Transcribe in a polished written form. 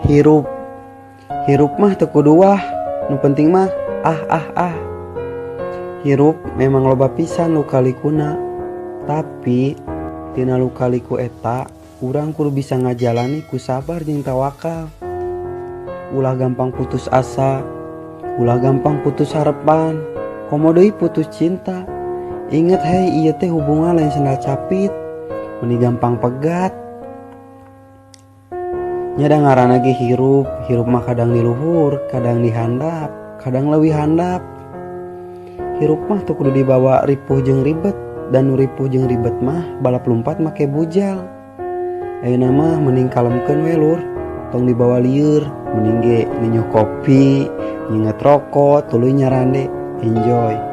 Hirup hirup mah teu kudu wah, nu penting mah ah ah ah. Hirup memang loba pisan luka likuna, tapi tina luka liku eta urang kudu bisa ngajalani ku sabar jeung tawakal. Ulah gampang putus asa, ulah gampang putus harapan, komo deui putus cinta. Inget hei, ieu teh hubungan lain sendal capit, meni gampang pegat. Nya da ngaranna ge hirup, hirup mah kadang di luhur, kadang di handap, kadang leuwih handap. Hirup mah teu kudu dibawa ripuh jeung ribet, dan nu ripuh jeung ribet mah balap lumpat make bujal. Ayeuna mah mending kalemkeun we lur, tong dibawa lieur, mending ge ninyoh kopi, nyinget rokok, tuluy nyarande, enjoy.